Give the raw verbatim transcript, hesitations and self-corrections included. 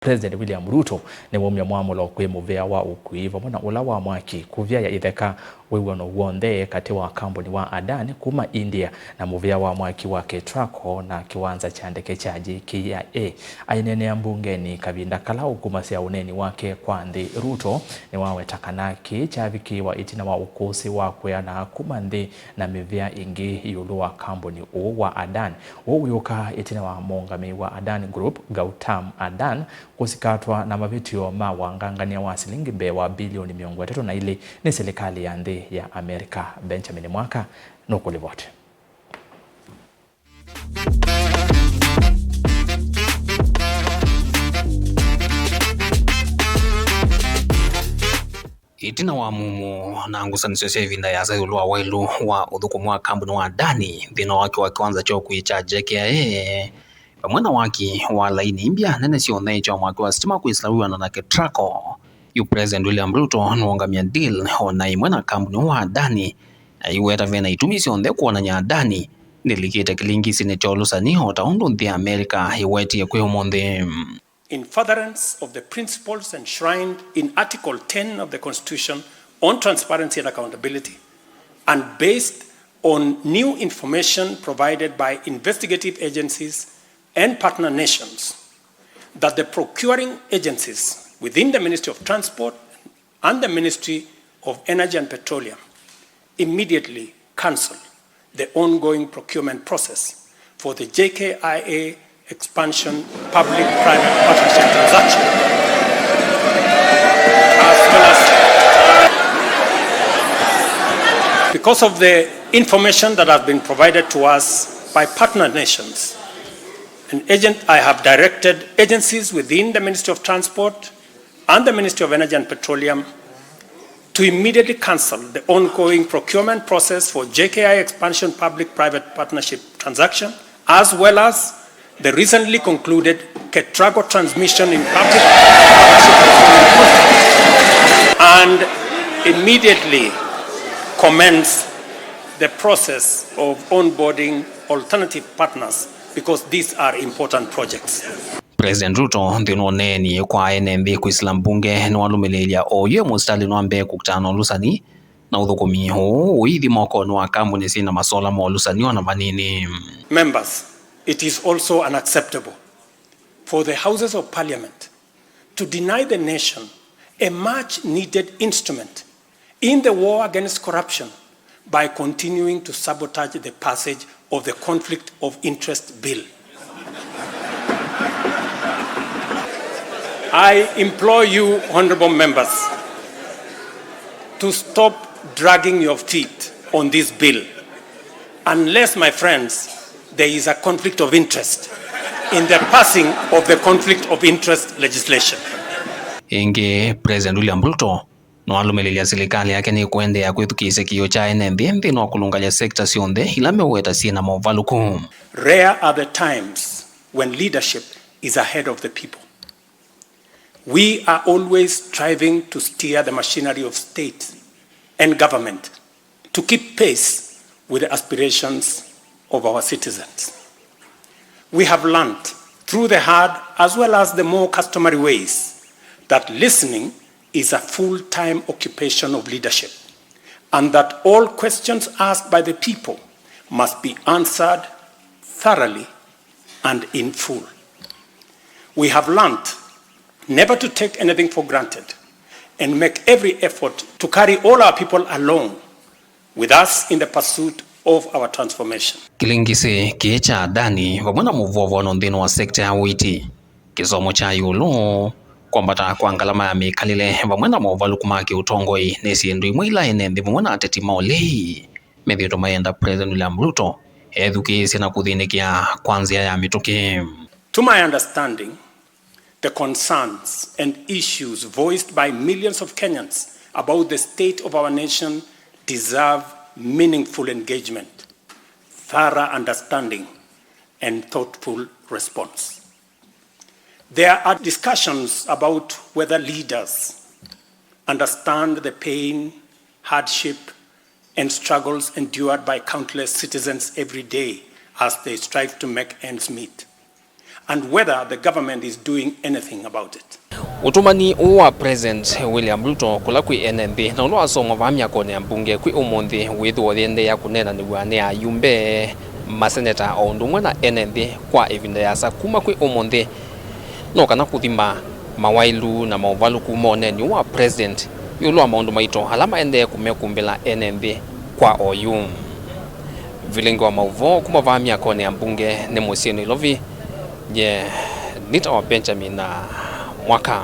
President William Ruto nĩwaumya mwamũlo kwĩ mũvĩa wa ũkui vamwe na ũla wa mwaki kũvyaĩa itheka wĩw'ano w'onthe katĩ wa kambuni wa Adani kuma India na mũvĩa wa mwaki wa Ketraco na kĩwanza kya ndeke kya J K I A. Aineenea mbungenĩ kavinda kala ũkumasya ũneeni wake kwa nthĩ, Ruto nĩwaweta kana kĩĩ kyavikĩĩwa ĩtina wa ũkũsĩ wa kwĩana kuma nthĩ na mĩvĩa ĩngĩ ĩũlũ wa kambuni ũũ wa Adani. Ũũ wĩũka ĩtina wa mũũngamĩi wa Adani Group, Gautam Adani, kũsikatwa na mavĩtyo ma wangangany'a wa silingi mbee wa bilioni mĩongo ĩtatũ na ilĩ nĩ silikalĩ ya nthĩ ya Amerika. Benjamin Mwaka nũkũlivoti. Ĩtina wa mumo na ngusanĩsyo sya ĩvinda ĩasa ĩũlũ wa waĩlu wa ũthũkũmi wa kambuni wa Adani nthĩnĩ wa waki wa kĩwanza kya ũkui kya J K I A, vamwe na waki wa laini imbya nene syonthe sya mwaki wa sitima kwĩsĩla wĩw'ano na Ketraco, yu President William Ruto nũũngamya deal o na ĩmwe na kambuni wa Adani, aiweta ve na itumi syonthe kwonany'a Adani nĩlikĩte kĩlingĩsinĩ kya ũlũsani o ta ũndũ nthĩ ya Amerika ĩwetie kwĩ ũmũnthĩ. In furtherance of the principles enshrined in Article ten of the Constitution on transparency and accountability, and based on new information provided by investigative agencies and partner nations, that the procuring agencies within the Ministry of Transport and the Ministry of Energy and Petroleum immediately cancel the ongoing procurement process for the J K I A expansion public-private partnership transaction. As well as, because of the information that has been provided to us by partner nations, an agent, I have directed agencies within the Ministry of Transport and the Ministry of Energy and Petroleum to immediately cancel the ongoing procurement process for J K I expansion public-private partnership transaction, as well as the recently concluded Ketraco transmission in public partnership, and immediately commence the process of onboarding alternative partners, because these are important projects. President Ruto nthĩnĩ wa ũneeni kwa ene nthĩ kwĩsĩla mbunge nĩwalũmĩlĩĩlya oyu e mũsitalĩnĩ wa mbee kũkitana na ũlũsani, na ũthũkũmi ũũ ũithi mokonĩ wa kambuni syĩ na masola ma ũlũsani o na vanini. Members, it is also unacceptable for the Houses of Parliament to deny the nation a much needed instrument in the war against corruption by continuing to sabotage the passage of the Conflict of Interest Bill. I implore you, honorable members, to stop dragging your feet on this bill, unless, my friends, there is a conflict of interest in the passing of the conflict of interest legislation. Ĩngĩ, President William Ruto nĩwalũmĩlĩlya silikalĩ yake nĩkũendeea kwĩthukĩĩsya kĩĩo kya ene nthĩ nthĩnĩ wa kũlũngalya sekta syonthe ila meũweta syĩ na movalũku. Rare are the times when leadership is ahead of the people. We are always striving to steer the machinery of state and government to keep pace with the aspirations of our citizens. We have learned through the hard as well as the more customary ways that listening is a full-time occupation of leadership, and that all questions asked by the people must be answered thoroughly and in full. We have learned never to take anything for granted and make every effort to carry all our people along with us in the pursuit of our transformation. Kĩlingĩsĩ kĩĩ kya Adani vamwe na mũvovano nthĩnĩ wa sekta ya ũiiti, kĩsomo kya ĩũlũ, kwambata kwa ngalama ya mĩkalĩle vamwe na movalũku ma kĩũtongoi nĩ syĩndũ imwe ila ene nthĩ vamwe na ateti ma ũlei methĩĩtwe mayenda President William Ruto ethukĩĩsye na kũthĩnĩkĩa kwa nzĩa ya mĩtũkĩ. To my understanding, the concerns and issues voiced by millions of Kenyans about the state of our nation deserve meaningful engagement, thorough understanding, and thoughtful response. There are discussions about whether leaders understand the pain, hardship, and struggles endured by countless citizens every day as they strive to make ends meet. and whether the government is doing anything about it. Ũtũmani ũũ wa President William Ruto kũla kwĩ ene nthĩ na ũla wasomwa vaa myakonĩ ya mbunge kwĩ ũmũnthĩ wĩthĩwa ũyĩendeea kũneenanĩw'a nĩ ayumbe, maseneta o ũndũ ũmwe na ene nthĩ kwa ĩvinda yĩasa kuma kwĩ ũmũnthĩ no kana kũthima mawaĩlu na maũvalũku moneenĩ ũũ wa President ĩũlũ wa maũndũ maito ala maendee kũmekumbĩla ene nthĩ kwa oyu. Vilingi wa maũvoo kuma vaa myakonĩ ya mbunge nĩ mũsyĩ Nairobi, nyie nĩtawa Benjamin Mwaka.